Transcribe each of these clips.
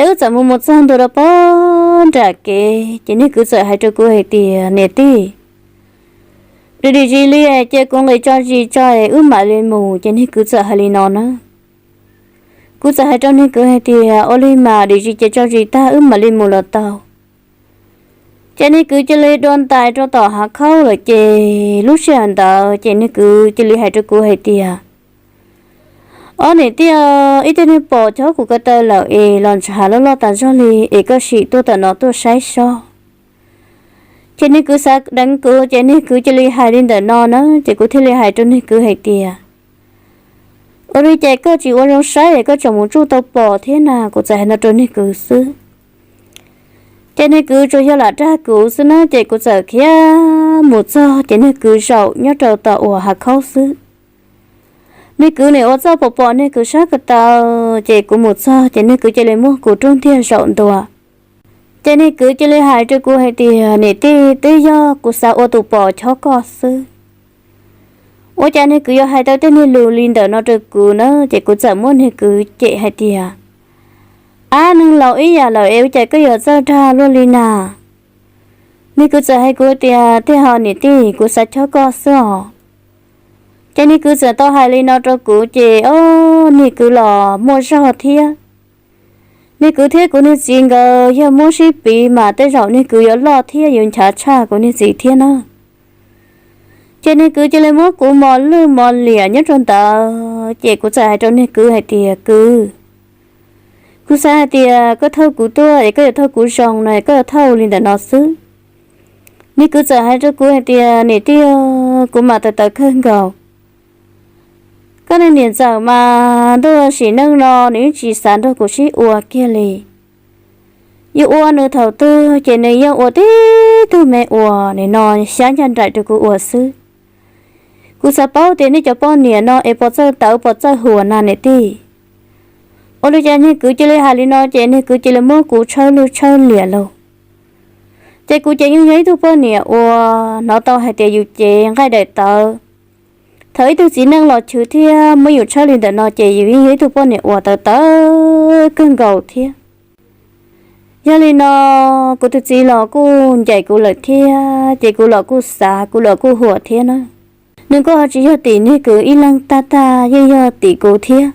Wb txawm mus mus txog ntua rau pem nram kev ces niag kwv txawm hais rau kuv hais tias, Niam tij, dim dim zis li ces kuv nqis tso zis tso es wb mam li mus. Ces niag kwv txawm hais li no na. Kuv txawm hais rau niag kwv hais tias, Ua li mas dim zis ces tso zis tag wb mam li mus los tau. Ces niag kwv cia li dua ntais rau tom hav khaub lawm ces lub sij hawm ntawd ces niag kwv cia li hais rau kuv hais tias, Ob niam tij, ib tug niag pom chob kuv ko taw lawm es los ntshav loj loj tas zog li es koj sim tuaj tom no tuaj saib sob. Ces niag kwv xav deev kuv ces niag kwv cia li hais li ntawm no na ces kuv thiaj li hais rau niag kwv hais tias, Ua li ces koj tsis ua zoo saib es koj tseem mus tsuj tau pom thiab na. Kuv txawm hais no rau niag kwv xwb. Ces niag kwv tsuas yog lam dag kuv xwb na ces kuv txawm khiav mus txog ces niag kwv zaum nyob rau tom uas hav khaub xwb. Niag kwv nim ua txuj pom pom niag kwv sab ko taw, ces kuv mus txog ces niag kwv cia li muab kuv rub ntiag zaum ntua. Ces niag kwv cia li hais rau kuv hais tias, Niam tij, twb yog kuv xav ua tus pom chob koj xwb. Ua cas niag kwv yuav hais tau tej niag lus li ntawm no rau kuv na? Ces kuv txawm muab niag kwv cem hais tias, Ab, neeg laus ib yam lawm es ua cas koj yuav txawj dag luaj li na? Niag kwv txawm hais kuv tias, Tej ho niam tij, kuv xav chob koj xwb os. Ces niag kwv txawm tau hais li no rau kuv ces, o, niag kwv los muaj zog thiab. Niag kwv thiab kuv niag txiv nkawd yog muab sib piv mas tej zaum niag kwv yuav loj thiab yuav nchav tshaj kuv niag txiv thiab na. Ces niag kwv cia li muab kuv mos lwj mos liam nyob rau ntawd ces kuv txawm hais rau niag kwv hais tias, Kwv, kuv xav hais tias koj thauj kuv tuaj es koj yuav thauj kuv zoo no, koj yuav thauj li ntawm no xwb. Niag kwv txawm hais rau kuv hais tias, Niam tij, kuv mas tawv tawv kawg nkaus. Koj niag niam ntxawm mas ntuj sim neej no nws yeej tsis xav nrog kuv sib ua kiag li. Yuav ua nws thaum twg ces nws yeej ua tib tug me uas nim no xyab ncaj nraim rau kuv ua xwb. Kuv xav paub tias nej cov poj niam no es puas txawj tawv puas txawj huam na niam tij? Ua li cas niag kwv cia li hais li no ces niag kwv cia li muab kuv tshawb lwj tshawb liam lauj. Ces kuv ces yeej yog ib tug poj niam uas hnov tau hais tias yus cev nqaij daim tawv. Thaum ib tug txiv neej los chwv thiab muab yus tshawb li ntawm no ces yus yeej yog ib tug poj niam uas tawv tawv kawg nkaus thiab. Yog li no, kuv tus txiv los kuj ncaim kuv lawm thiab ces kuv los kuj xav, kuv los kuj huam thiab na. Nws kuj ho tsis yog tim niag kwv ib leeg tag tag, yeej yog tim kuv thiab.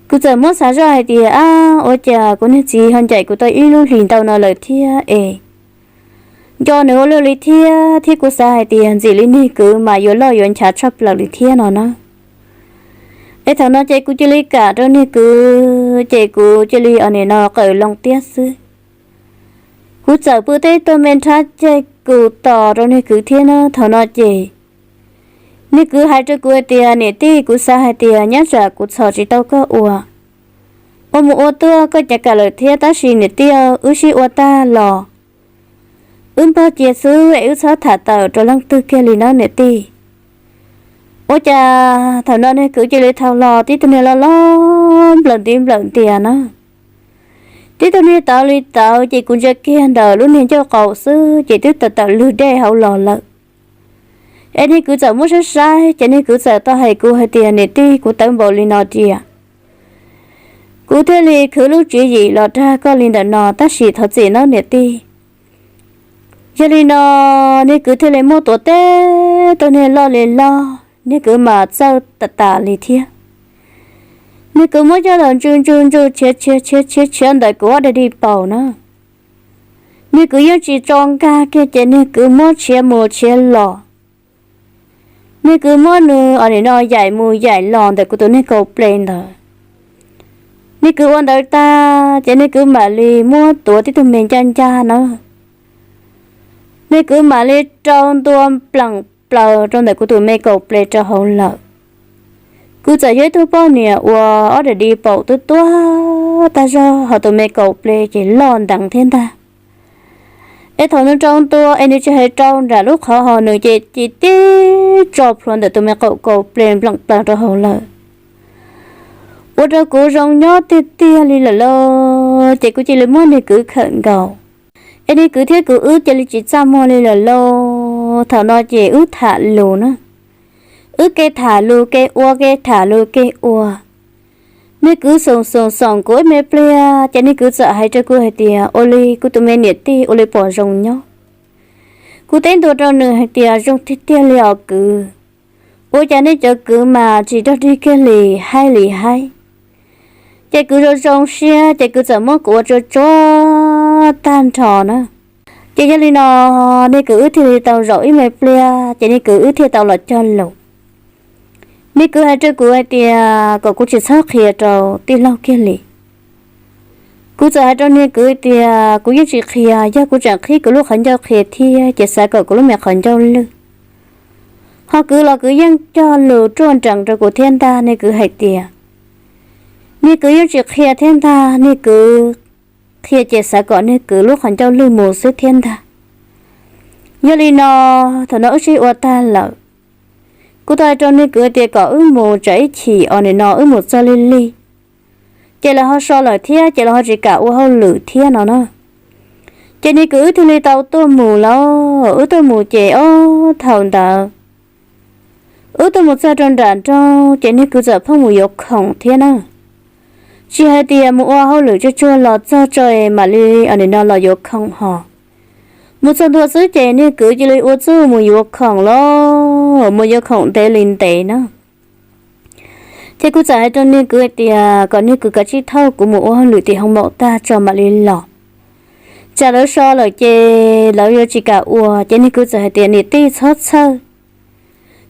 Kuv txawm muab xav zoj hais tias, Ab, ua cas kuv niag txiv ho ncaim kuv tau ib lub hlis ntau no lawm thiab es nco nws ua luaj li thiab, thiab kuv xav hais tias ntxim li niag kwv mas yuav loj yuav nchav tshaj plaws li thiab no na. Es thaum no ces kuv cia li kam rau niag kwv ces kuv cia li nim no qawm loo tiab xwb. Kuv txawm pw teb tuaj me nrhab ceg kuv tos rau niag kwv thiab na. Thaum no ces niag kwv hais rau kuv tias, Niam tij, kuv xav hais tias nyab tsam kuv txhom tsis tau koj ua, ua mus ua tuaj koj cas kam lawm thiab, tab sis niam tij, wb sib ua tag los wb npog cia xwb es wb txhob tham tawm rau leej twg kiag li na niam tij. Ua cas thaum no niag kwv cia li thau hlo tib tug niag loj loj nplawm ntiv nplawm ntias na. Tib tug niag tawv li tawv ces kuv ntsia kiag ntawm lub niag ncauj qaum xwb ces twb tawm tawm lwg dej hauv los lawm. Es niag kwv txawm muab saib saib ces niag kwv txawm tau hais kuv hais tias, Niam tij, kuv tawv npaum li no tiag, kuv thiaj li khwv lub tswv yim los dag koj li ntawm no, tab sis thov txim nawb niam tij. Yog li no, niag kwv thiaj li muab tuav teb tug niag loj li loj, niag kwv mas txawj tas tas li thiab. Niag kwv muab coj los ntsu ntsu ntsu tshiav tshiav tshiav tshiav tshiav ntawm kuv ob daim di paus na. Niag kwv yeej tsis tso nkag kiag ces niag kwv muab tshiav mus tshiav los. Niag kwv muab nws nim no yaim mus yaim los ntawm kuv tus niag kaum ples ntawd. Niag kwv ua ntawd tag ces niag kwv mam li muab tuav tib tug me ncaj ncaj na. Niag kwv mam li rau ntua pleem plaws rau ntawm kuv tus me kaum ples rau hauv lawm. Kuv txawm yog ib tug poj niam uas ob daim di paum twb tuag tag zog hos tus me kaum ples ces loj nteev thiab ntag. Es thaum nws rau ntua es nws tsis hais rau nram lub qhov hos nws ces ci tib tso plhuav ntawm tus me kaum kaum ples npleem plaws rau hauv lawm. Ua rau kuv zoo nyob tiag tiag li lawm lauj, ces kuv cia li muab niag kwv khawm nkaus. Es niag kwv thiab kuv wb cia li tsis txaj muag li lawm lauj. Thaum no ces wb tham lus na, wb kev tham lus kev ua kev tham lus kev ua. Niag kwv xoom xoom xoom kuv ib me pliag ces niag kwv txawm hais rau kuv hais tias, ua li kuv tus me niam tij ua li pom zoo nyob. Kuv teb ntua rau nws hais tias, zoo tiag tiag li os kwv, ua cas nej cov kwv mas tsis rog dig kiag li, haib li haib. Ces kwv zoo zoo siab ces kwv txawm muab kuv ua tsuag tsuag tag nrho na. Ces yog li no, niag kwv wb thiaj li tau zaum ib me pliag ces niag kwv wb thiaj tau los cog lus. Niag kwv hais rau kuv hais tias kom kuv tsis txhob qhia rau tij laug kiag li. Kuv txawm hais rau niag kwv tias kuv yeej tsis qhia, yog kuv tseem qhib kuv lub qhov ncauj qhia thiab ces xav kom kuv lub me qhov ncauj lwj. Ho kwv los kwv yeej cog lus ruaj nrees rau kuv thiab ntag, niag kwv hais tias niag kwv yeej tsis qhia thiab ntag, niag kwv qhia ces xav kom niag kwv lub qhov ncauj lwj mus xwb thiab ntag. Yog li no, thaum no wb sib ua tag lawm, kuv tau hais rau niag kwv tias kom wb mus tsam ib chim os nim no wb mus txog lig lig ces lawv ho so lawm thiab ces lawv ho tsis kam ua hauj lwm thiab no na. Ces niag kwv wb thiaj li tau tuaj mus lawm, wb tuaj mus ces ob thaum ntawd wb tuaj mus txog rau nram nroog ces niag kwv txawm pheej mus yuav khoom thiab na. Tsis hais tias mus ua hauj lwm tsuag tsuag los txog tso mam li nim no los yuav khoom ho. Mus txog ntua xwb ces niag kwv cia li ua txuj mus yuav khoom los mus yuav khoom ntev li ntev na. Ces kuv txawm hais rau niag kwv hais tias kom niag kwv kav tsij thauj kuv mus ua hauj lwm tim hoo maum tag tso mam li los, tsam lawv so lawm ces lawv yuav tsis kam ua. Ces niag kwv txawm hais tias niam tij txhob txhawj,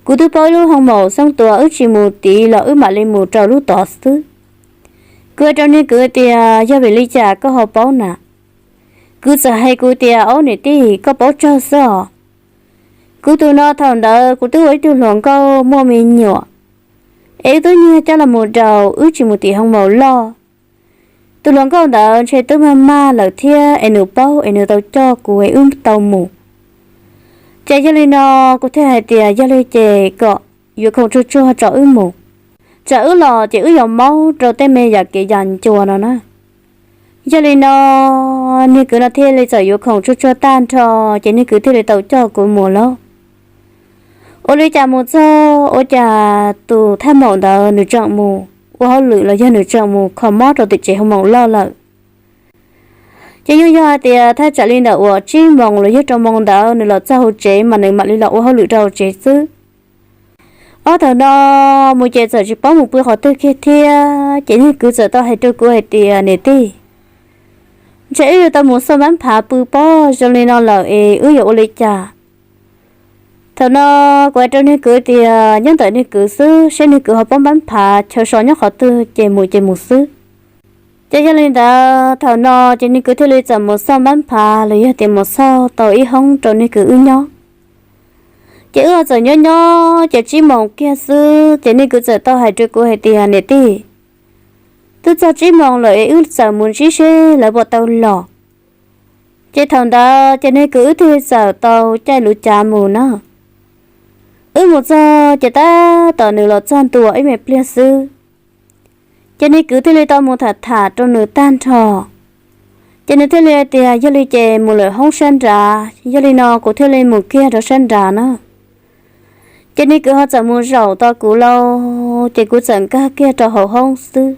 kuv twb paub ib lub hoo maum xoob tuas, wb tsis mus tid los wb mam li mus rau lub tod xwb. Kuv hais rau niag kwv tias yog vim li cas koj ho paub na? Kwv txawm hais kuv tias, ob niam tij, koj paub tsawg xwb os. Kuv tus no thaum ntawd kuv twb ua ib tug hluas nkauj muaj me nyuam, es wb twb nyiag coj los mus rau wb tsis mus tim hoo maum loj. Tus hluas nkauj ntawd ntshe twb mag mag lawm thiab es nws paub es nws tau coj kuv es wb tau mus. Ces yog li no, kuv thiaj hais tias yog li ces kom yuav khoom tsuag tsuag tso wb mus, tsam wb los ces wb yuav maub rau tej me yam kev yam ncua no na. Yog li no, niag kwv no thiaj li txawm yuav khoom tsuag tsuag tag nrho, ces niag kwv thiaj li tau coj kuv mus lawm. Ua li cas mus txog ua cas tus thaj maum ntawd nws tseem mus ua hauj lwm los yog nws tseem mus kho mob rau tim tsev hoo maum loj lawm. Ces yeej yog hais tias thaj tsam li ntawm uas tsib moos los yog rau moos ntawd nws los txog hauv tsev mas nws mam li los ua hauj lwm rau hauv tsev xwb. Ob thaum no mus ces txawm tsis paub mus pw qhov twg kiag thiab, ces niag kwv txawm tau hais rau kuv hais tias, niam tij, ntshe wb yuav tau mus xauj npab phav pw pob zoo li no lawm es wb yuav ua li cas? Thaum no kuv hais rau niag kwv tias nyob ntawm niag kwv xwb, seb niag kwv ho paub npab phav chaw so nyob qhov twg ces mus ces mus xwb. Ces yog li ntawd thaum no ces niag kwv thiaj li txawm mus xauj npab phav los yog tias mus xauj tau ib hoob rau niag kwv wb nyob. Ces wb txawm nyob nyob ces tsib moos kiag xwb ces niag kwv txawm tau hais rau kuv hais tias, niam tij, twb txog tsib moos lawm es wb txawm mus ntsib seb lawv puas tau los. Ces thaum ntawd ces niag kwv wb thiaj li txawm tau caij lub cav mus na. Wb mus txog ces tab tom nws los txog ntua ib me pliag xwb, ces niag kwv thiaj li tau mus tham tham rau nws tag nrho. Ces nws thiaj li hais tias yog li ces mus lawm hoob sab nrad, yog li no kuv thiaj li mus kiag rau sab nrad na. Ces niag kwv ho txawm mus zaum tos kuv lauj, ces kuv txawm nkag kiag rau hauv hoob xwb.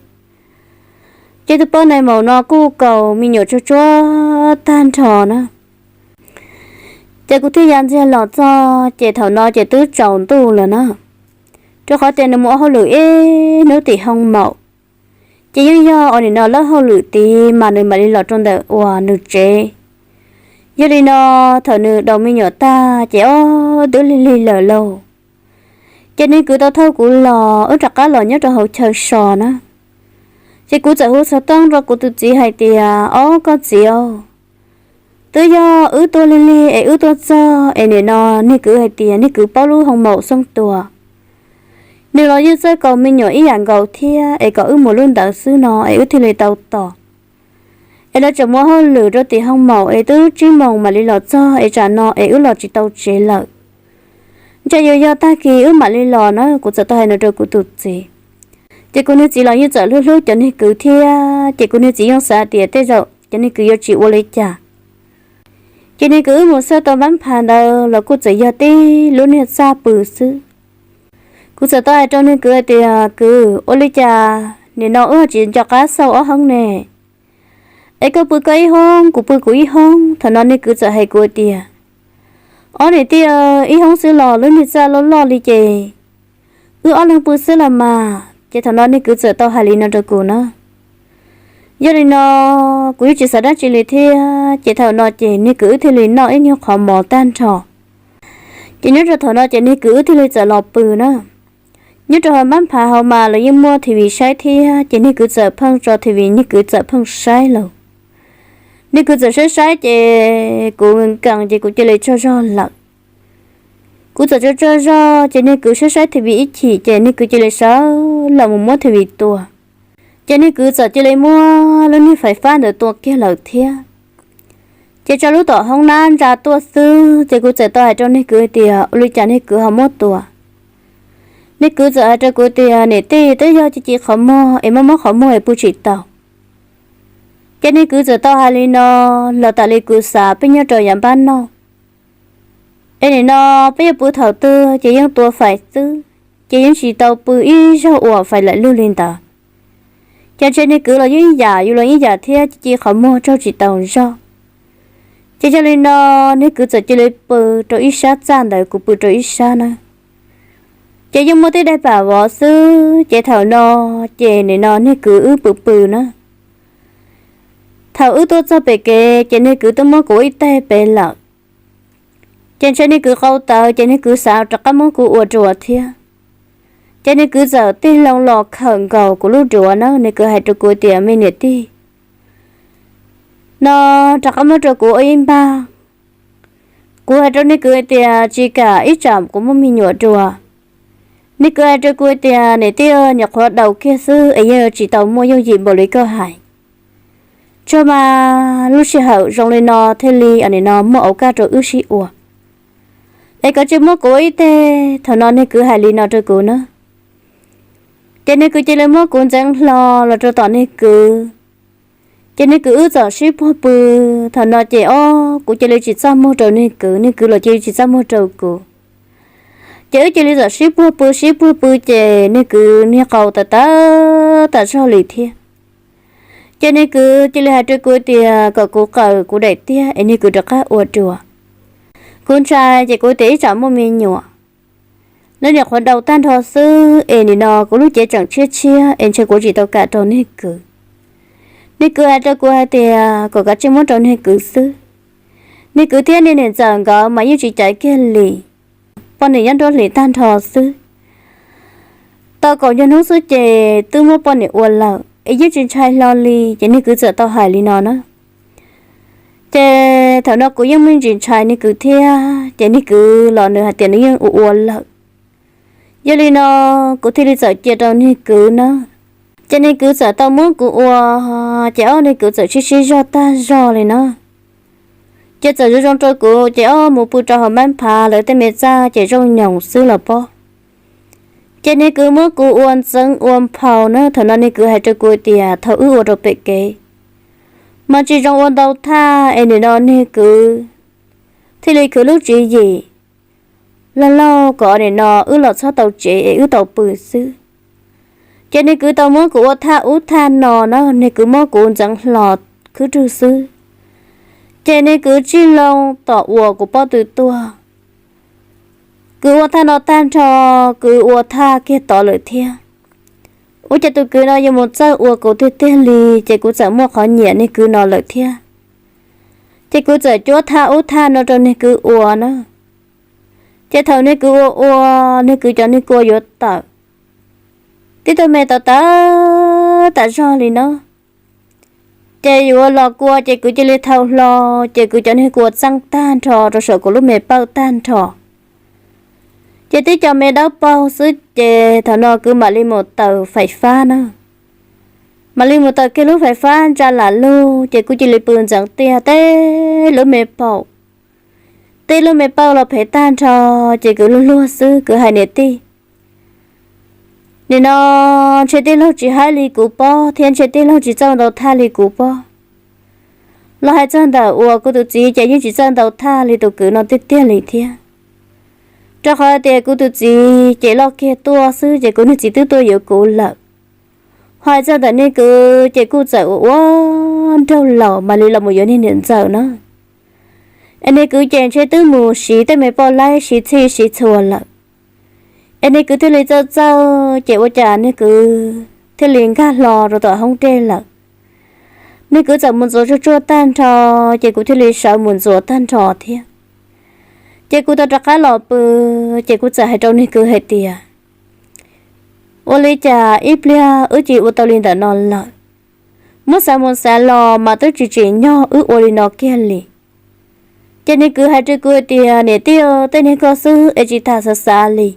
Ces tus poj niam maum no kuj kaus me nyuam tsuag tsuag tag nrho na. Ces kuv thiaj ya ntxiag los txog ces thaum no ces twb tsaus ntuj lawm na, rau qhov tias nws mus ua hauj lwm ib hnub tim hoo maum. Ces yeej yog uas nim no lawb hauj lwm tid mas nws mam li los rau ntawm uas nws tsev. Yog li no, thaum nws daus me nyuam tag ces ob twb lig lig lawm lauj. Ces niag kwv tau thauj kuv los wb rov qab los nyob rau hauv chaw so na. Ces kuv txawm hu xov tooj rau kuv tus txiv hais tias, ob koj txiv, twb yog wb tuaj lig lig es wb tuaj txog es nim no niag kwv hais tias niag kwv paub lub hoo maum xoob tuas, nws los yeej txawj kaus me nyuam ib yam nkaus thiab es kom wb mus lub ntawd xwb no es wb thiaj li tau tos. Es lawv tseem mus hauj lwm rau tim hoo maum es twb tsib moos mam li los txog es tsam no es wb los tsis tau tsev lawm. Ntshe yuav yog tag kis wb mam li los na, kuv txawm tau hais no rau kuv tus txiv. Ces kuv niag txiv los yeej txawm hlub hlub cov niag kwv thiab, ces kuv niag txiv yeej xav tias tej zaum cov niag kwv yuav tsis ua li cas. Ces niag kwv wb mus xauj tau npab phav ntawd los kuj txawm yog tib lub niag txaj pw xwb. Kuv txawm tau hais rau niag kwv tias, kwv, ua li cas nim no wb tsis nco qab xauj ob hoob ne. Es koj pw koj ib hoob, kuv pw kuv ib hoob. Thaum no niag kwv txawm hais kuv tias, ob niam tij ib hoob xwb los lub niag txaj loj loj li ces wb ob leeg pw xwb los mas. Ces thaum no niag kwv txawm tau hais li no rau kuv na. Yog li no kuv yeej tsis xav dab tsi li thiab. Ces thaum no ces niag kwv wb thiaj li noj ib nyuag qhov mov tag nrho. Ces nyob rau thaum no ces niag kwv wb thiaj li txawm los pw na. Nyob rau hauv mab phav hauv mas lawv yeej muaj T V saib thiab, ces niag kwv txawm pheej tso T V, niag kwv txawm pheej saib lawm. Niag kwv txawm saib saib ces kuv nkees ces kuv cia li tsaug zog lawm. Kuv txawm tsaug tsaug zog ces niag kwv saib saib T V ib chim ces niag kwv cia li sawv los mus muab T V tua. Ces niag kwv txawm cia li muab lub niag fais fab ntawd tua kiag lawm thiab. Ces tso lub tom hoob nab ntsa tuaj xwb ces kuv txawm tau hais rau niag kwv tias ua li cas niag kwv ho muab tua. Niag kwv txawm hais rau kuv tias niam tij, twb yog ci ci qhov muag es mob mob qhov muag es pw tsis tau. Ces niag kwv txawm tau hais li no, los tas li kuv xav peb nyob rau yav npab noj, es nim no peb yuav pw thaum twg ces yeej tua fais xwb, ces yeej tsis tau pw ib zaug uas fais lam lug li ntawd. Ces ntshe niag kwv los yeej yam yus los yeej yam thiab, ci ci qhov muag tsaug tsis tau zog. Ces yog li no niag kwv txawm cia li pw rau ib sab txaj ntawd, kuv pw rau ib sab na. Ces yeej muaj tej daim pam vov xwb, ces thaum no ces nim no niag kwv wb pw pw na. Thaum wb tuaj txog pem kev ces niag kwv twb muab kuv ib teg pem lawm. Ces ntshe niag kwv qau tawv ces niag kwv xav rov qab muab kuv ua duav thiab. Ces niag kwv txawm tig loo los khawm nkaus kuv lub duav na, niag kwv hais rau kuv tias me niam tij, no rov qab muab rau kuv ua ib npag. Kuv hais rau niag kwv tias tsis kam, ib tsam kuv muaj me nyuam dua. Niag kwv hais rau kuv tias niam tij, nyuam qhuav daus kiag xwb es yeej tsis tau muaj yooj yim npaum li koj hais. Tsuas mas lub sij hawm zoo li no thiaj li nim no muaj auv kaj rau wb sib ua. Es koj tsis muab kuv ib teg. Thaum no niag kwv hais li no rau kuv na. Ces niag kwv cia li muab kuv ntxeev hlo los rau tom niag kwv. Ces niag kwv wb txawm sib puag pw. Thaum no ces ob kuv cia li tsis txaj muag rau niag kwv, niag kwv los cia li tsis txaj muag rau kuv. Ces wb cia li txawm sib puag pw sib puag pw ces niag kwv niag qau tawv tawv tas zog li thiab. Ces niag kwv cia li hais rau kuv tias kom kuv qawm kuv daim tiab es niag kwv rov qab ua dua. Kuv ntshai ces kuv tias ib tsam muaj me nyuam, lawv nyuam qhuav daus tag nrho xwb es nim no kuv lub cev tseem tshiab tshiab es ntshe kuv tsis tau kam rau niag kwv. Niag kwv hais rau kuv hais tias kom kav tsij muab rau niag kwv xwb. Niag kwv thiab niag niam ntxawm nkawd mas yeej tsis caiv kiag li. Poj niam nyob nruab hlis tag nrho xwb. Tau kaum nyuag hnub xwb ces twb muab poj niam ua lawm es yeej tsis ntshai hlo li. Ces niag kwv txawm tau hais li no na. Ces thaum no kuv yeej me ntsis ntshai niag kwv thiab, ces niag kwv los nws hais tias nws yeej ua ua lawm. Yog li no kuv thiaj li txawm cia rau niag kwv na. Ces niag kwv txawm tau muab kuv ua, ces ob niag kwv txawm sib sib zog tag zog li na. Ces txawm zoo zoo rau kuv ces ob mus pw rau hauv mab phav lawv tej me txaj ces zoo nyoos xwb los pob. Ces niag kwv muab kuv ua ntxeev ua nphau na. Thaum no niag kwv hais rau kuv tias thaum wb ua rau pem kev mas tsis zoo ua ntau thaj es nim no niag kwv thiaj li khwv lub tswv yim lag laug kom nim no wb los txhob tau tsev es wb tau pw xwb. Ces niag kwv tau muab kuv ua thaj ub thaj no na, niag kwv muab kuv ntxeev hlo khwb rwg xwb. Ces niag kwv tsij loo tom uas kuv pob tw tuaj. Kwv ua thaj no tag nrho, kwv ua thaj kiag tod lawm thiab. Ua cas tus kwv no yuav mus txawj ua kuv tiag tiag li, ces kuv txawm muaj qhov nyiam niag kwv no lawm thiab. Ces kuv txawm cuab thaj ub thaj no rau niag kwv ua na. Ces thaum niag kwv ua ua, niag kwv cov niag kua yuav tawm, tib tug me tawv tawv tas zog li no. Ces yuav los kua ces kwv cia li thau hlo, ces kwv cov niag kua txeeb tag nrho rau saum kuv lub me pawj tag nrho. Ces tib co me dawb paug xwb ces thaum no kwv mam li mus taws fais fab na. Mam li mus taws kiag lub fais fab ntsa lam lug ces kuv cia li pw ntxeev tiag teb lub me paum. Teb lub me pawj los phem tag nrho, ces kwv luag luag xwb, kwv hais niam tij, nim no ntshe tij laug tsis haib li kuv pob thiab ntshe tij laug tsis txawj ntau thaj li kuv pob. Los hais txog ntawm uas kuv tus txiv ces yeej tsis txawj ntau thaj li tus kwv no tiag tiag li thiab. Rau qhov tias kuv tus txiv ces loj kiag tuaj xwb ces kuv niag txiv twb tuaj yuav kuv lawm. Hais txog ntawm niag kwv ces kuj txawm ua ua nraug laus mam li los mus yuav niag niam ntxawm na. Es niag kwv ces ntshe twb mus siv tej me poj laib siv txhij siv txhua lawm. Es niag kwv thiaj li txawj txawj ces ua cas niag kwv thiaj li nkag hlo rau tom hoob dej lawm. Niag kwv txawm mus ntxuav tsuag tsuag tag nrho, ces kuv thiaj li sawv mus ntxuav tag nrho thiab. Ces kuv tau rov qab los pw, ces kuv txawm hais rau niag kwv hais tias, ua li cas ib pliag wb cia ua tau li ntawm no lawm? Muab xav mus xav los mas twb tsis tsim nyog wb ua li no kiag li. Ces niag kwv hais rau kuv hais tias, niam tij, tej niag koj xwb es tsis tas xav xav li.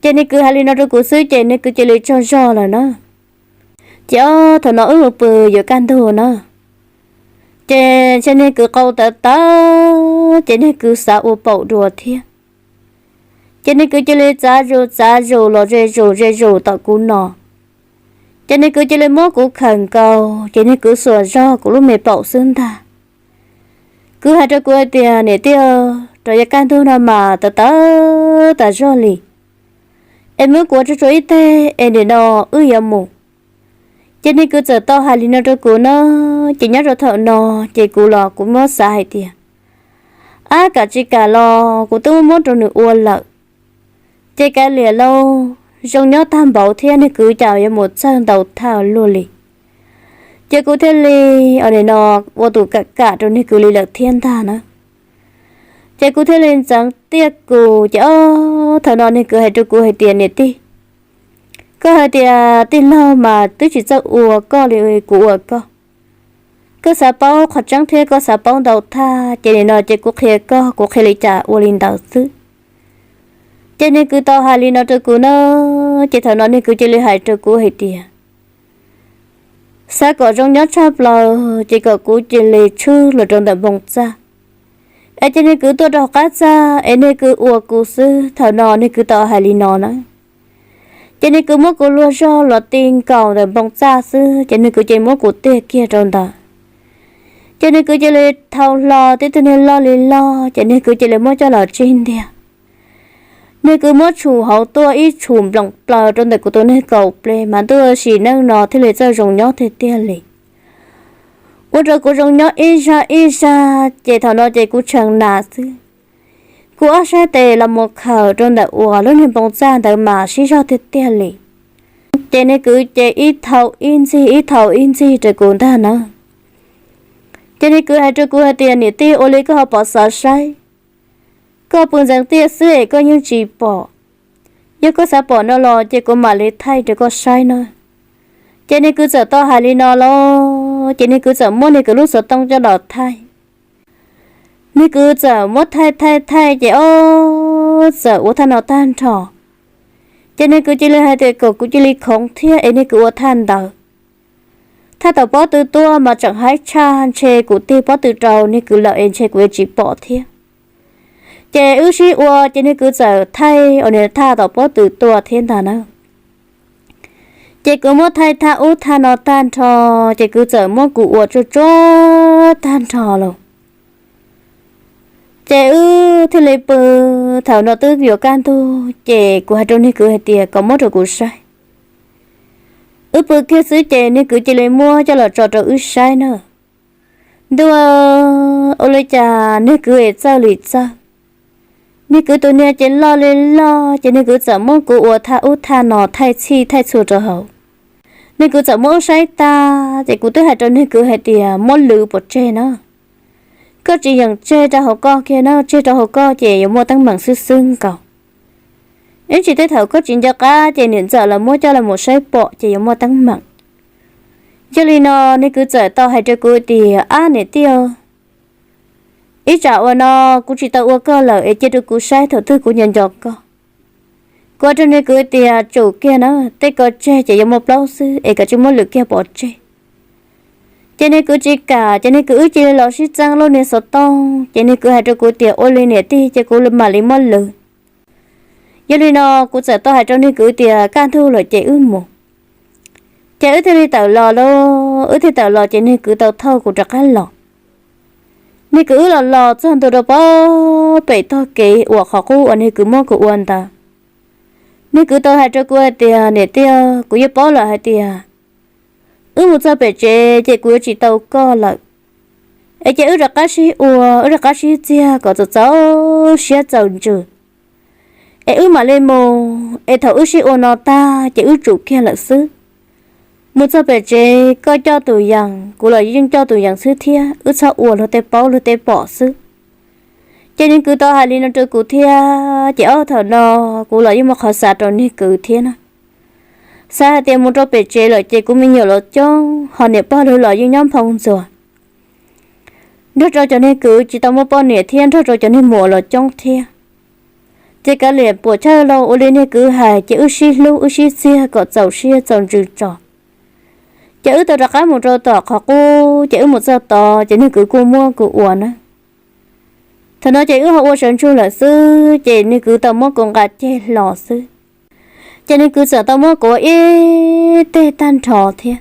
Ces niag kwv hais li no rau kuv xwb ces niag kwv cia li tsaug zog lawm na. Ces ob thaum no wb mus pw yuav kaj ntug na, ces ntshe niag kwv qau tawv tawv ces niag kwv xav ua paum dua thiab. Ces niag kwv cia li txav zus txav zus los ze zus ze zus tom kuv no. Ces niag kwv cia li muab kuv khawm nkaus ces niag kwv xuas zog kuv lub me paum xwb ntag. Kwv hais rau kuv hais tias, niam tij, rau yuav kaj ntug no mas tawv tawv tas zog li, es muab kuv ua tsuag tsuag ib teg es nim no wb yuav mus. Ces niag kwv txawm tau hais li no rau kuv na, ces nyob rau thaum no ces kuv los kuv muab xav hais tias, ab, kam tsis kam los kuv twb muab rau nws ua lawm. Ces kav liam lauj, zoo nyob tag npaum thiab niag kwv cas yuav mus txawj ntau thaj luaj li. Ces kuv thiaj li, nim no, ua tus kam kam rau niag kwv li lawm thiab ntag na. Ces kuv thiaj li ntxeev tiaj kuv ces ob thaum no niag kwv hais rau kuv hais tias, niam tij, koj hais tias tij laug mas twb tsis txawj ua koj li kuv ua koj. Koj xav paub qhov tseeb thiab koj xav paub ntau thaj ces nim no ces kuv qhia koj, kuv qhia li cas ua li ntawd xwb. Ces niag kwv tau hais li no rau kuv na, ces thaum no niag kwv cia li hais rau kuv hais tias, xav kom zoo nyob tshaj plaws ces kom kuv cia li tshwb los rau ntawm npoo txaj. Es ces niag kwv tuaj rau hauv qab txaj es niag kwv ua kuv xwb, thaum no niag kwv tau hais li no na. Ces niag kwv muab kuv luag zog los ti nkaus ntawm npoo txaj xwb ces niag kwv cia li muab kuv tiag kiag rau ntawd. Ces niag kwv cia li thau hlo tib tug niag loj li loj ces niag kwv cia li muab coj los tsig ntiag. Niag kwv muab tshum hauv tuaj ib tshum nploom plaws rau ntawm kuv tus niag kaum ples mas ntuj, sim neej no thiaj li txawj zoo nyob tiag tiag li. Ua rau kuv zoo nyob ib zaj ib zaj ces thaum no ces kuv tshee nas xwb. Kuv ob sab tes los mus khawm rau ntawm uas lub niag npoo txaj ntawd mas sib zog tiag tiag li. Ces niag kwv ces ib thaum ib ntxig ib thaum ib ntxig rau kuv ntag na. Ces niag kwv hais rau kuv hais tias, niam tij, ua li koj ho pov xav saib, koj pw ntxeev tiaj xwb es koj yeej tsis pom. Yog koj xav pom no los ces kuv mam li thaij rau koj saib na. Ces niag kwv txawm tau hais li no los ces niag kwv txawm muab niag kwv lub xov tooj coj los thaij. Niag kwv txawm muab thaij thaij thaij ces ob txawm ua thaj no tag nrho. Ces niag kwv cia li hais tias kom kuv cia li khoov thiab es niag kwv ua thaj ntawd. Thaj tom pob tw tuaj mas tseem haib tshaj, ntshe kuv tig pob tw rau niag kwv lawm es ntshe kuv yuav tsis pom thiab. Ces wb sib ua ces niag kwv txawm thaij uas niag thaj tom pob tw tuaj thiab ntag na. Ces kuv muab thaij thaj ub thaj no tag nrho, ces kwv txawm muab kuv ua tsuag tsuag tag nrho lawm. Ces wb thiaj li pw, thaum no twb yuav kaj ntug ces kuv hais rau niag kwv hais tias kom muab rau kuv saib. Wb pw kiag xwb ces niag kwv cia li muab coj los tso rau wb saib na. Ntuj, ua li cas niag kwv es txawj li txawj. Niag kwv tus niag ces loj li loj ces niag kwv txawm muab kuv ua thaj ub thaj no thaij txhij thaij txhua rau hauv. Niag kwv txawm muab wb saib tag ces kuv twb hais rau niag kwv hais tias muab lwv pov tseg na. Koj tsis yeem tseg rau hauv koj kiag na, tseg rau hauv koj ces yuav muaj teeb meem xwb xwb nkaus. Ib tsam tej thaum koj tsis nco qab ces niam ntxawm los muab coj los mus saib pom ces yuav muaj teeb meem. Yog li no niag kwv txawm tau hais rau kuv tias, ab niam tij, ib tsam uas no kuv tsis tau ua koj lawm es cia rau kuv saib thaum twg kuv nco nco koj. Kuv hais rau niag kwv tias tsum kiag na, tej ko tseg ces yuav muaj plaub xwb es kav tsij muab lwv kiag pov tseg. Ces niag kwv tsis kam ces niag kwv wb cia li los sib txeeb lub niag xov tooj ces niag kwv hais rau kuv tias ua li niam tij ces kuv mam li muab lwv. Yog li no kuv txawm tau hais rau niag kwv tias kaj ntug lawm ces wb mus. Ces wb thiaj li tawm los lauj, wb thiaj tawm los ces niag kwv tau thauj kuv rov qab los. Niag kwv wb los los txog ntua rau pem tog kev uas qhov qub uas niag kwv muab kuv ua ntawd. Niag kwv tau hais rau kuv hais tias, Niam tij, kuv yeej paub lawm hais tias wb mus txog pem tsev ces kuv yuav tsis tau koj lawm. Es ces wb rov qab sib ua, wb rov qab sib txiag kom txaus txaus siab txaus ntsws, es wb mam li mus, es thaum wb sib ua no tag ces wb tsum kiag lawm xwb. Mus txog pem tsev koj coj tus yees, kuv los yeej coj tus yees xwb thiab, wb txhob ua luag tej paub luag tej pom xwb. Ces niag kwv tau hais li no rau kuv thiab, ces ob thaum no kuv los yeej muaj qhov xav rau niag kwv thiab na. Xav hais tias mus rau pem tsev lawm ces kuv me nyuam los coob, ho niam pog lawv los yeej nyob nphoo ntxuag. Nrog rau cov niag kwv tsis tau muaj poj niam thiab nrog rau cov niag muam los coob thiab. Ces kav liam puam chawj los ua li niag kwv hais, ces wb sib hlub wb sib txiag kom txaus siab txaus ntsws tso. Ces wb tau rov qab mus rau tom qhov qub, ces wb mus txog tod ces niag kwv kuj muab kuv ua na. Thaum no ces wb ho ua sawv ntsug lawm xwb, ces niag kwv tau muab kuv nqa ceg hlo xwb. Ces niag kwv txawm tau muab kuv ua ib teg tag nrho thiab.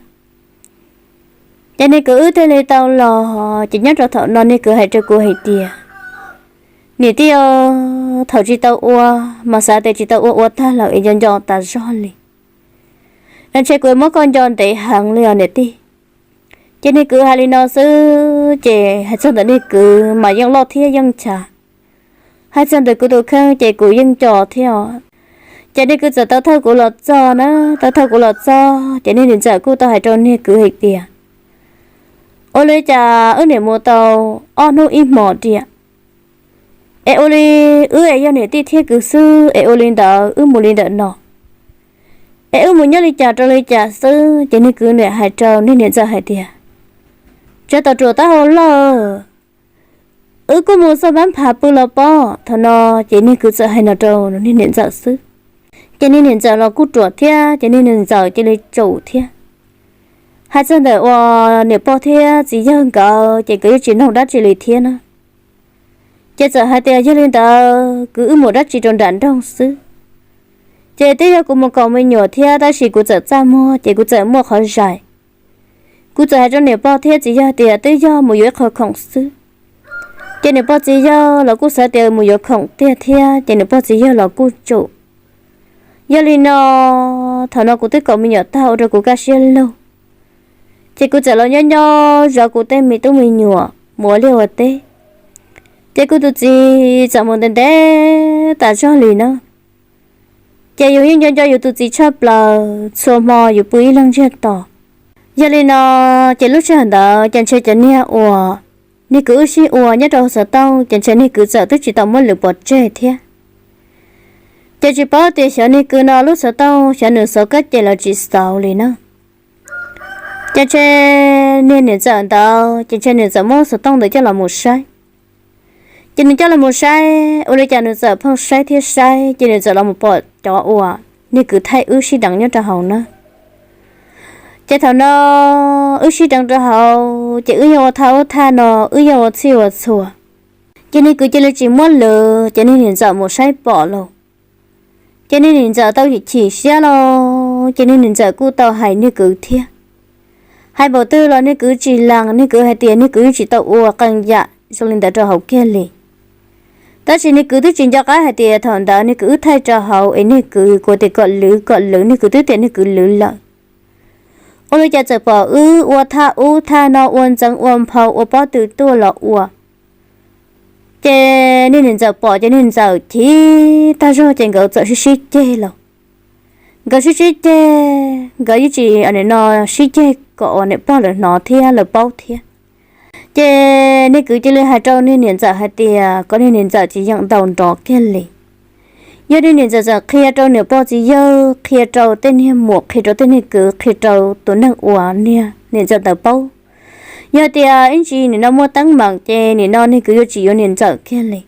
Ces niag kwv wb thiaj li tau los, ces nyob rau thaum no niag kwv hais rau kuv hais tias, Niam tij, thaum tsis tau ua mas xav tias tsis tau ua ua tag lawm es nco nco tas zog li. Ntshe kuv muab koj nco ntev heev li os niam tij. Ces niag kwv hais li no xwb, ces hais txog ntawm niag kwv mas yeej loj thiab yeej nchav. Hais txog ntawm kuv tus kheej ces kuv yeej nco thiab os. Ces niag kwv txawm tau thauj kuv los txog na, tau thauj kuv los txog ces niag niam ntxawm kuj tau hais rau niag kwv hais tias, Ua li cas wb niam mus tau ob hnub ib hmos diam, es ua li wb es yog niam tij thiab kwv xwb es ua li ntawd wb mus li ntawm no, es wb mus nyob li cas rau li cas xwb? Ces niag kwv niam hais rau niag niam ntxawm hais tias, Tsov tom ruam taub hau loj, wb kuj mus xoj npab phav pw los pob. Thaum no ces niag kwv txawm hais no rau niag niam ntxawm xwb. Ces niag niam ntxawm los kuj ruam thiab, ces niag niam ntxawm cia li tsum thiab. Hais txog ntawm uas niam pog thiab txiv yawg nkawd ces nkawd yeej tsis noog dab tsi li thiab na. Ces txawm hais tias, Yog li ntawd kwv wb mus dab tsi rau nram nroog xwb? Ces twb yog kuv mus kaus me nyuam thiab, tab sis kuv txawm txaj muag ces kuv txawm muaj qhov zais. Kuv txawm hais rau niam pog thiab txiv yawg tias twb yog mus yuav ib qho khoom xwb. Ces niam pog txiv yawg los kuj xav tias mus yuav khoom tiag thiab, ces niam pog txiv yawg los kuj tsum. Yog li no, thaum no kuv twb kaus me nyuam tag ua rau kuv kaj siab lug, ces kuv txawm los nyob nyob zov kuv tej me tub me nyuam mus ua liaj ua teb. Ces kuv tus txiv txawm mus ntev ntev tas zog li na. Ces yus yeej nco nco yus tus txiv tshaj plaws, txhua hmo yus pw ib leeg ntsiag to. Yog li no, ces lub sij hawm ntawd ces ntshe cov niag uas niag kwv wb sib ua nyob rau xov tooj ces ntshe niag kwv txawm twb tsis tau muab lwm pov tseg thiab. Ces tsis paub tias xyov niag kwv no lub xov tooj xyov nws xauv kab ces los tsis xauv li na. Ces ntshe niag niam ntxawm ntawd ces ntshe niam ntxawm muab xov tooj ntawd coj los mus saib. Ces nws coj los mus saib ua li cas nws txawm pheej saib thiab saib, ces nws txawm los mus pom cov uas niag kwv thaij wb sib deev nyob rau hauv na. Ces thaum no wb sib deev rau hauv ces wb yeej ua thaj ub thaj no, wb yeej ua txhij ua txhua. Ces niag kwv cia li tsis muab lwm, ces niag niam ntxawm mus saib pom lauj. Ces niag niam ntxawm tau chim siab lauj, ces niag niam ntxawm kuj tau hais niag kwv thiab. Hais npaum twg los niag kwv tsis lees, niag kwv hais tias niag kwv yeej tsis tau ua qee yam zoo li ntawd rau hauv kiag li. Tab sis niag kwv twb tsis nco qab hais tias thaum ntawd niag kwv wb thaij rau hauv es niag kwv kuv tias kom lwm kom lwm, niag kwv twb tias niag kwv lwm lawm. Ua li cas txawm pom wb ua thaj ub thaj no, ua ntxeev ua nphau, ua pob tw tuaj los ua. Ces niag niam ntxawm pom ces niag niam ntxawm chim tag zog ces nkawd txawm sib sib ceg lauj. Nkawd sib sib ceg, nkawd yeej tsis, nim no sib ceg kom uas niam pog lawv hnov thiab lawv paub thiab. Ces niag kwv cia li hais rau niag niam ntxawm hais tias kom niag niam ntxawm tsis yeem ntaus nrov kiag li. Yog niag niam ntxawm txawm qhia rau niam pog txiv yawg, qhia rau tej niag muam, qhia rau tej niag kwv, qhia rau tus neeg uas niag niam ntxawm ntawd paub, yog tias ib ntsis nim no muaj teeb meem ces nim no niag kwv yuav tsis yuav niam ntxawm kiag li.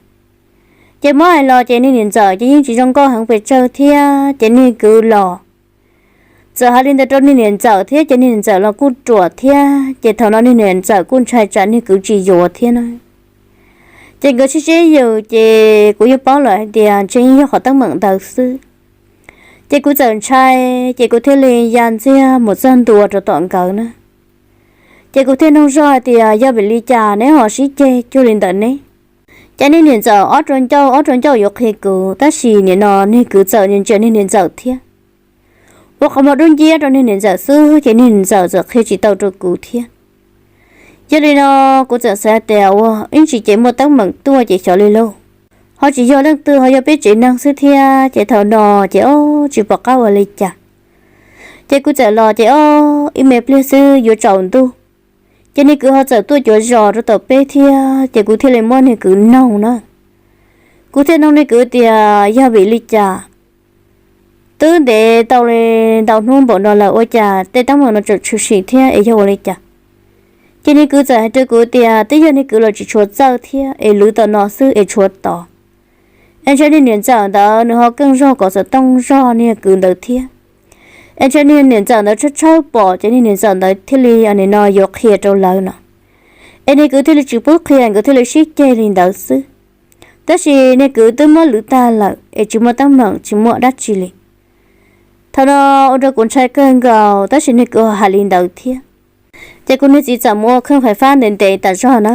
Ces muab hais los ces niag niam ntxawm ces yeej tsis zoo nkauj heev pes tsawg thiab, ces niag kwv los txawm hais li ntawd rau niag niam ntxawm thiab, ces niag niam ntxawm los kuj ruam thiab, ces thaum no niag niam ntxawm kuj ntshai tsam niag kwv tsis yuav thiab na. Ces nkawd sib sib yws ces kuv yeej paub lawm hais tias ntshe yeej yog qhov teeb meem ntawd xwb. Ces kuv txawm ntshai, ces kuv thiaj li ya ntxiag mus txog ntua rau tom nkawd na. Ces kuv thiaj nug zog hais tias yog vim li cas neb ho sib ceg cuag li ntawd ne? Ces niag niam ntxawm ob rau ncauj ob rau ncauj yuav qhia kuv, tab sis nim no niag kwv txawm ntsia niag niam ntxawm thiab, ua qhov muag dub nciab rau niag niam ntxawm xwb, ces niag niam ntxawm txawm qhia tsis tau rau kuv thiab. Yog li no kuv txawm xav tias ua ib ntsis ces muaj teeb meem tuaj ces xyov li lauj, ho tsis yog leej twg ho yog peb tsev neeg xwb thiab, ces thaum no ces ob tsis pom qab ua li cas. Ces kuv txawm los ces ob ib me pliag xwb yuav tsaus ntuj, ces niag kwv ho txawm tuaj cuav zos rau tom peb thiab, ces kuv thiaj li muab niag kwv noog na. Kuv thiaj noog niag kwv tias yog vim li cas twb ntev tau li ntau hnub npaum no lawm ua cas tej teeb meem no tseem tshwm sim thiab es yog ua li cas. Ces niag kwv txawm hais rau kuv tias twb yog niag kwv los tsis tshuav txawj thiab es lwv tom no xwb es tshuav tod. Es ntshai niag niam ntxawm ntawd nws ho keej zog kom xov tooj zog niag kwv ntawd thiab. Es ntshai niag niam ntxawm ntawd tshawb tshawb pom ces niag niam ntxawm ntawd thiaj li nim no yuav qhia rau lawv no. Es niag kwv thiaj li tsis pub qhia, nkawd thiaj li sib ceg li ntawd xwb. Tab sis niag kwv twb muab lwv tag lawm es tsis muaj teeb meem tsis muaj dab tsi li. Thaum no ua rau kuv ntshai kawg nkaus tab sis niag kwv hais li ntawd thiab. Ces kuv niag txiv txawm mus ua kheej fais fab ntev ntev tas zog na.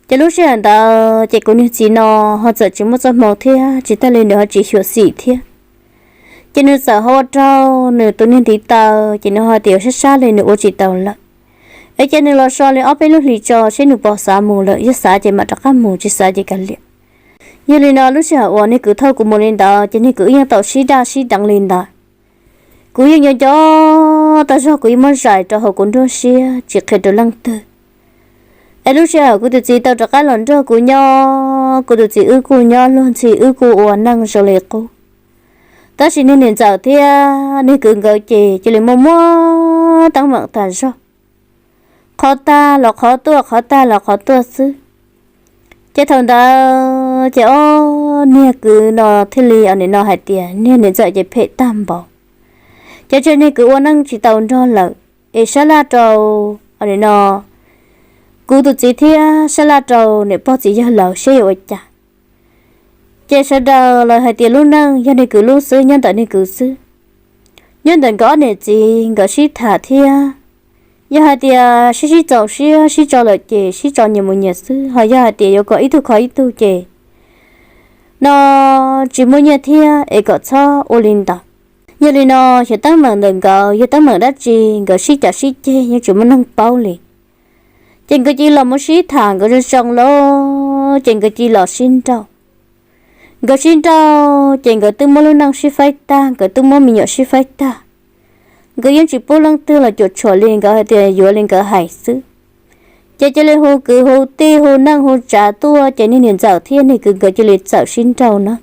Ces lub sij hawm ntawd ces kuv niag txiv no ho txawm tsis muaj txoj hmoo thiab tsis tag li nws ho tsis xyuam xim thiab. Ces nws txawm ho ua rau nws tus niag ntiv taw ces nws ho tias sab sab li nws ua tsis tau lawm. Es ces nws los so li ob peb lub hlis tso seb nws puas xav mus lawm, yog xav ces mam rov qab mus, tsis xav ces kav liam. Yog li no lub sij hawm uas niag kwv thauj kuv mus li ntawd ces niag kwv wb yeej tau sib daj sib deev li ntawd. Kuv yeej nco nco tau zog kuv yeej muab zais rau hauv kuv nruab siab tsis qhia rau leej twg. Es lub sij hawm kuv tus txiv tau rov qab los nrog kuv nyob, kuv tus txiv wb kuj nyob luag ntxhi wb kuj ua neej zoo li qub. Tab sis niag niam ntxawm thiab niag kwv nkawd ces cia li muaj muab teeb meem tas zog, qhov tag los qhov tuaj, qhov tag los qhov tuaj xwb. Ces thaum ntawd ces ob niag kwv no thiaj li nim no hais tias niag niam ntxawm ces phem tag npaum. Ces ntshai niag kwv ua neej tsis tau nrog lawm, es sab laj rau nim no kuv tus txiv thiab sab laj rau niam pog txiv yawg lawv seb yuav ua cas. Ces sawv daws lawv hais tias lub neej yog niag kwv lub xwb, nyob ntawm niag kwv xwb. Nyob ntawm nkawd ob niam txiv nkawd sib tham thiab, yog hais tias sib sib txaus siab sib tso lawm ces sib tso nyias mus nyias xwb, ho yog hais tias yuav kom ib tug kho ib tug ces no tsis muaj nyiaj thiab es kom txhob ua li ntawd. Yog li no xyov teeb meem ntawm nkawd yog teeb meem dab tsi, nkawd sib cav sib ceg yeej tsis muaj neeg paub li. Ces nkawd cia li los mus sib tham nkawd zoo zoo lawm ces nkawd cia li los sib nrauj. Nkawd sib nrauj ces nkawd twb muab lub neej sib faib tag, nkawd twb muab me nyuam sib faib tag. Nkawd yeej tsis pub leej twg los cuam tshuam li, nkawd hais tias yuav li nkawd hais xwb. Ces cia li hu kwv hu tij hu neej hu tsav tuaj ces niag niam ntxawm thiab niag kwv nkawd cia li txawm sib nrauj na.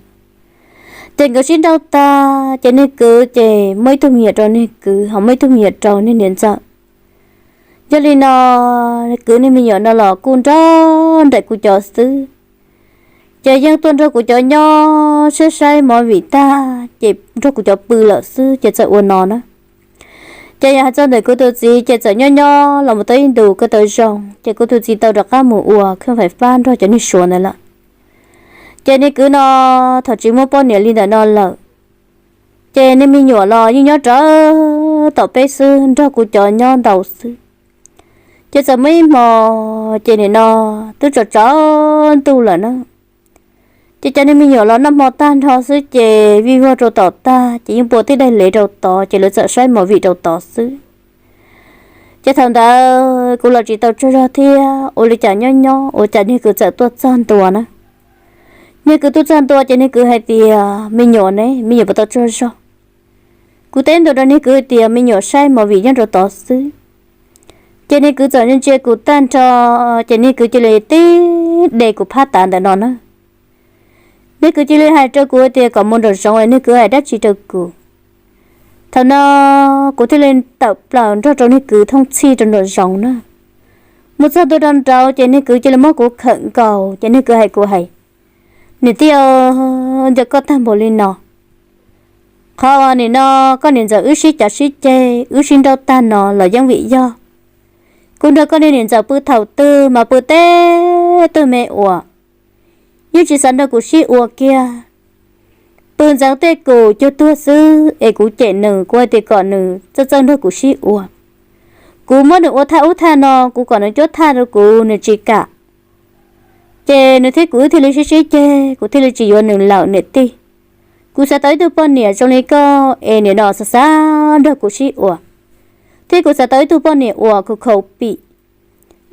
Ces nkawd sib nrauj tag ces niag kwv ces muaj ib tug me nyuam rau niag kwv, ho muaj ib tug me nyuam rau niag niam ntxawm. Yog li no kwv niag me nyuam no los kuj nrog nraim kuv cov xwb. Ces yeej tuaj nrog kuv cov nyob, saib saib movie tag ces nrog kuv cov pw lawm xwb ces txawm ua no na. Ces yog hais txog ntawm kuv tus txiv ces txawm nyob nyob los mus tau ib ntus kuj tau zoo ces kuv tus txiv tau rov qab mus ua kheej fais fab nrog cov niag Suav ntawd lawm. Ces niag kwv no thaum tsis muaj poj niam li ntawm no lawm, ces niag me nyuam los yeej nyob rawv tom peb xwb nrog kuv cov nyob ntau xwb. Ces txawm muaj ib hmo ces nim no twb tsaus tsaus ntuj lawm na. Ces cov niag me nyuam los noj hmo tag nrho xwb ces vij vog rau tom tag ces yeej pua tib daim lev rau tod ces lawv txawm saib movie rau tod xwb. Ces thaum ntawd kuv los tsis tau tsaug zog thiab, ua li cas nyob nyob ua cas niag kwv txawm tuaj txog ntua na. Niag kwv tuaj txog ntua ces niag kwv hais tias me nyuam ne, me nyuam puas tau tsaug zog? Kuv teb ntua rau niag kwv tias me nyuam saib movie nyob rau tod xwb. Ces niag kwv txawm ntsia kuv tag nrho, ces niag kwv cia li tib de kuv phab tav ntawm no na. Niag kwv cia li hais rau kuv tias kom mus nraum zoov, niag kwv hais dab tsi rau kuv. Thaum no kuv thiaj li tawm plaws nrog rau niag kwv thooj txhij rau nraum zoov na. Mus txog ntua rau nraud ces niag kwv cia li muab kuv khawm nkaus ces niag kwv hais kuv hais, niam tij, nco koj tag npaum li no. Qhov uas nim no koj niam ntxawm wb sib cav sib ceg wb sib nrauj tag no los yeej vim yog kuv nrog koj niag niam ntxawm pw thaum twg mas pw teb twg me uas yeej tsis xav nrog kuv sib ua kiag. Pw ntxeev tej kum cuag tuag xwb es kuv cem nws, kuv hais tias kom nws txawj txawj nrog kuv sib ua. Kuv muab nws ua thaj ub thaj no, kuv kom nws cuab thaj rau kuv nws tsis kam. Ces nws thiab kuv wb thiaj li sib sib ceg, kuv thiaj li tsis yuav nws lawm niam tij. Kuv xav tau ib tug poj niam zoo li koj es nim no xav xav nrog kuv sib ua, thiab kuv xav tau ib tug poj niam uas khaus khaus pim,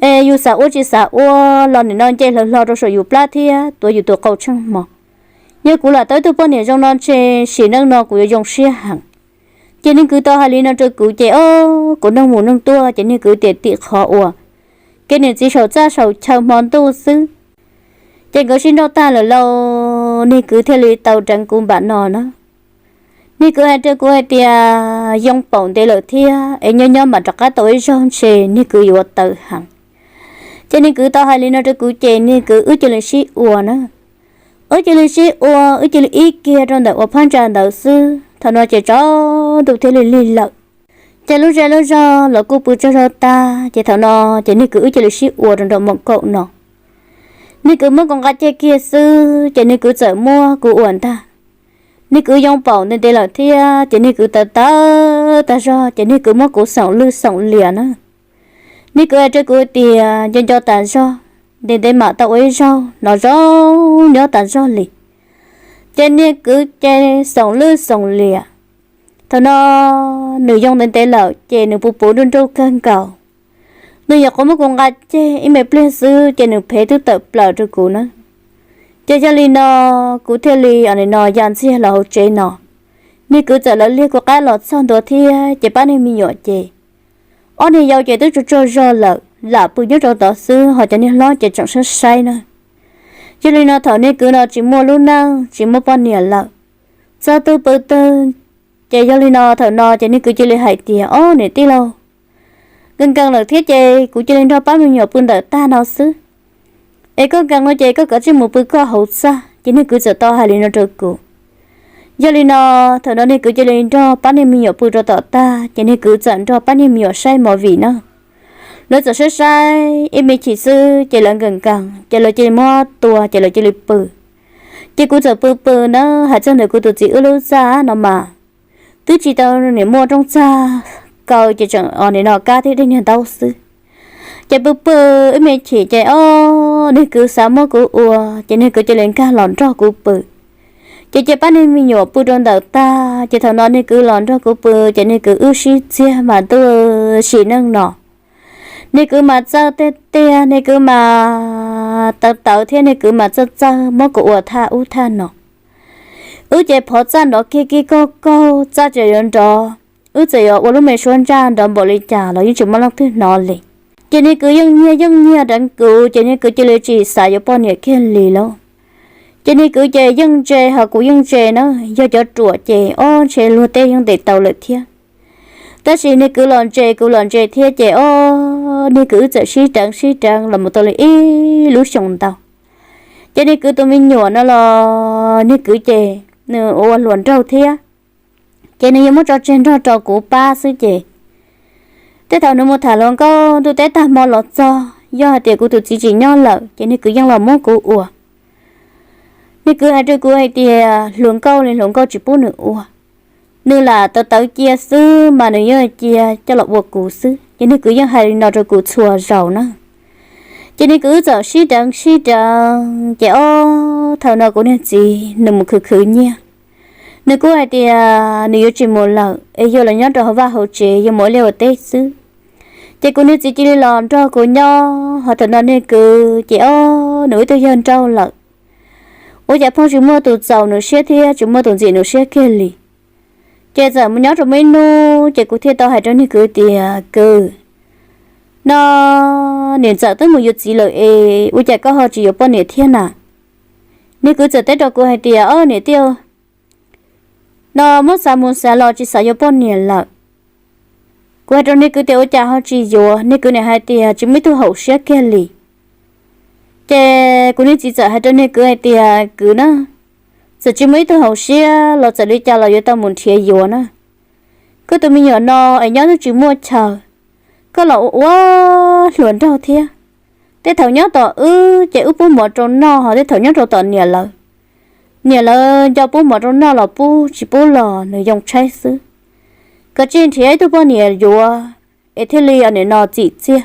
es yus xav ua tsis xav ua los nim no nce hlawv hlo rau saum yus plab thiab tuav yus tus qau tsheej hmo. Yog kuv lam tau ib tug poj niam zoo no ntshe sim neej no kuv yuav zoo siab heev. Ces niag kwv tau hais li no rau kuv ces o, kuv neej mus neej tuaj ces niag kwv tias tim qhov uas kev niam txiv saum txaj saum chaw hmo ntuj xwb, ces nkawd sib nrauj tag lawm lauj, niag kwv thiaj li tau deev kuv npaum no na. Niag kwv hais rau kuv hais tias yoo paum ntev lawm thiab es nyob nyob mam rov qab tau ib zaug ntshe niag kwv yuav tawv heev. Ces niag kwv tau hais li no rau kuv ces niag kwv wb cia li sib ua na. Wb cia li sib ua, wb cia li ib kiag rau ntawm ua phab ntsa ntawd xwb. Thaum no ces tsaus ntuj thiaj li lig lawm. Ces lub zej lub zog los kuj pw tsaug zog tag, ces thaum no ces niag kwv wb cia li sib ua rau nram moos kaum no. Niag kwv muab kuv nqa cia kiag xwb ces niag kwv txawm muab kuv ua ntag. Niag kwv yoo paum ntev ntev lawm thiab ces niag kwv tawv tawv tag zog ces niag kwv muab kuv xoom lwj xoom liam na. Niag kwv hais rau kuv tias nco nco tas zog, ntev ntev mam tau ua ib zaug, hnov zoo nyob tas zog li. Ces niag kwv ces xoom lwj xoom liam. Thaum no nws yoo ntev ntev lawm ces nws puv puv nruj nruj kawg nkaus. Nws nyuam qhuav muab kuv nqa ceg ib me pliag xwb ces nws phev twb tawm plaws rau kuv na. Ces yog li no kuv thiaj li nim no ya ntxiag los hauv tsev no. Niag kwv txawm lawv liag kuv qab los txog ntua thiab ces pab niag me nyuam ces ob niag yau ces twb tsaug tsaug zog lawm, lam pw nyob rau tod xwb, ho cov niag hlob ces tseem saib saib na. Yog li no thaum niag kwv no tsis muaj lub neej tsis muaj poj niam lawm, txog twg pw twg. Ces yog li no thaum no ces niag kwv cia li hais tias, Ob niam tij laus, nkees nkees lawm thiab ces kuv cia li nrog pab me nyuam pw ntawm tag no xwb. Es koj nkees no ces koj kav tsij mus pw koj hauv txaj. Ces niag kwv txawm tau hais li no rau kuv. Yog li no thaum no niag kwv cia li nrog pab niag me nyuam pw rau tom tag ces niag kwv txawm nrog pab niag me nyuam saib movie na. Lawv txawm saib saib ib me chim xwb ces lawv nkees nkees ces lawv cia li muab tua ces lawv cia li pw. Ces kuv txawm pw pw na, hais txog ntawm kuv tus txiv wb lub txaj no mas twb tsis tau niam muaj rooj txag kaw ces tseem nim no kab thiab dej niag ntaub xwb. Ces pw pw ib me chim ces ob niag kwv xav muab kuv ua ces niag kwv cia li nkag los nrog kuv pw. Ces cia pab niag me nyuam pw rau ntawm tag ces thaum no niag kwv los nrog kuv pw ces niag kwv wb sib txiag mas ntuj, sim neej no niag kwv mas txawj tiag tiag, niag kwv mas tawv tawv thiab niag kwv mas txawj txawj muab kuv ua thaj ub thaj no. Wb ces phov txaj nrov kiag kiag kaug kaug, txaj tseem yuav nrov, wb txawm yuav ua lub me suab ntsaj nrov npaum li cas los yeej tsis muaj leej twg hnov li. Ces niag kwv yeej nyiag yeej nyiag deev kuv ces niag kwv cia li tsis xav yuav poj niam kiag li lauj. Ces niag kwv ces yeej ntse ho kuv yeej ntse na, yog cov ruam ces ob ntshe luag tej yeej ntes tau lawm thiab. Tab sis niag kwv los ntse kuv los ntse thiab ces ob niag kwv wb txawm sib deev sib deev los mus tau li ib lub xyoos ntau. Ces niag kwv tus me nyuam no los niag kwv ces nws ua hluas nraug thiab, ces nws yuav muab tso tseg nrog rau kuv pab xwb ces tej thaum nws mus tham hluas nkauj ntuj teb tag hmo los txog, yog hais tias kuv tus txiv tsis nyob lawm ces niag kwv yeej los muab kuv ua. Niag kwv hais rau kuv hais tias hluas nkauj li hluas nkauj tsis pub nws ua, nws lam tawv tawv cia xwb mas nws yeej cia coj los ua kuv xwb. Ces niag kwv yeej hais li no rau kuv txhua zaus na. Ces niag kwv txawm sib deev sib deev ces ob thaum no kuv niag txiv nws mus khwv khwv nyiaj, nws kuj hais tias nws yuav tsis mus lawm es yuav los nyob rau hauv vaj hauv tsev, yuav mus ua liaj ua teb xwb. Ces kuv niag txiv cia li los nrog kuv nyob, ho thaum no niag kwv ces ob nws ib tug yawg nrauj lawm, ua cas pheej tsis muaj tus txaus nws siab thiab tsis muaj tus ntxim nws siab kiag li. Ces txawm mus nyob rau muaj ib hnub ces kuv thiaj tau hais rau niag kwv tias, Kwv, no niam ntxawm twb mus yuav txiv lawm es ua cas koj ho tsis yuav poj niam thiab na? Niag kwv txawm teb rau kuv hais tias, Ob niam tij, no muab xav mus xav los tsis xav yuav poj niam lawm. Kuv hais rau niag kwv tias, Ua cas ho tsis yuav? Niag kwv niam hais tias, Tsis muaj ib tug haum siab kiag li. Ces kuv niag txiv txawm hais rau niag kwv hais tias, Kwv na, txawm tsis muaj ib tug haum siab los txawm li cas los yuav tau mus nrhiav yuav na. Koj tus me nyuam no es nyob twb tsis muaj chaw, koj los ua ua hluas nraug thiab. Tej thaum nyob tom wb ces wb pub mov rau noj, ho tej thaum nyob rau tom niam lawv, niam lawv nco pub mov rau noj los pub, tsis pub los nws yoo tshaib xwb. Koj cia li nrhiav ib tug poj niam yuav es thiaj li nim no txim txiaj.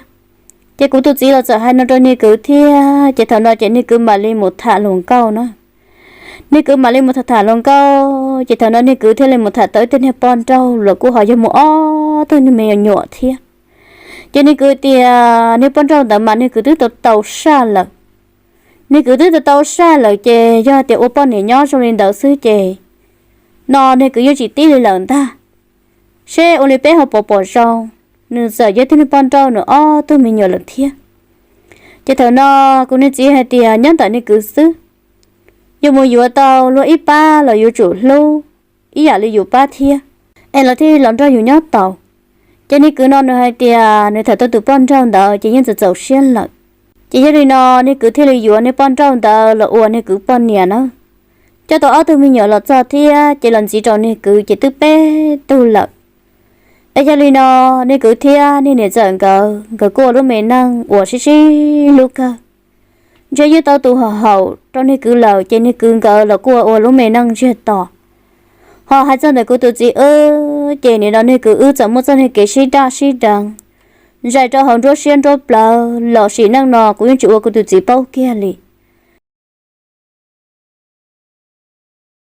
Ces kuv tus txiv los txawm hais no rau niag kwv thiab, ces thaum no ces niag kwv mam li mus tham hluas nkauj na. Niag kwv mam li mus tham tham hluas nkauj, ces thaum no niag kwv thiaj li mus tham tau ib tug niag poj nrauj los kuj ho yog muaj ob tug niag me nyuam thiab. Ces niag kwv tias niag poj nrauj ntawd mas niag kwv twb tau tau saj lawm. Niag kwv twb tau tau saj lawm ces yog tias ua poj niam nyob zoo li ntawd xwb ces no niag kwv yeej tsis tib li lawm ntag. Seb ua li peb ho puas pom zoo, nws txawm yog tug niag poj nrauj nws ob tug me nyuam lawm thiab. Ces thaum no kuv niag txiv hais tias nyob ntawm niag kwv xwb, yuav mus yuav tau luag ib pab los yuav tsum hlub ib yam li yus pab thiab, es lawv thiaj los nrog yus nyob tau. Ces niag kwv no nws hais tias nws tham tau tus poj nrauj ntawd ces yeej txaus txaus siab lawm. Ces yog li no niag kwv thiaj li yuav niag poj nrauj ntawd los ua niag kwv poj niam na. Coj tau ob tug me nyuam los txog thiab ces los ntxiv rau niag kwv ces twb peb tug lawm. Es yog li no niag kwv thiab niag niam ntxawm nkawd, nkawd kuj ua lub me neej uas sib sib hlub kawg. Ntshe yeej tau tus haum haum rau niag kwv lawm ces niag kwv nkawd los kuj ua lub me neej ntsiag to. Ho hais txog ntawm kuv tus txiv wb ces nim no niag kwv wb txawm muaj txoj niag kev sib daj sib deev zais rau hauv nruab siab nruab plawv los sim neej no kuv yeej tsis ua kuv tus txiv paub kiag li.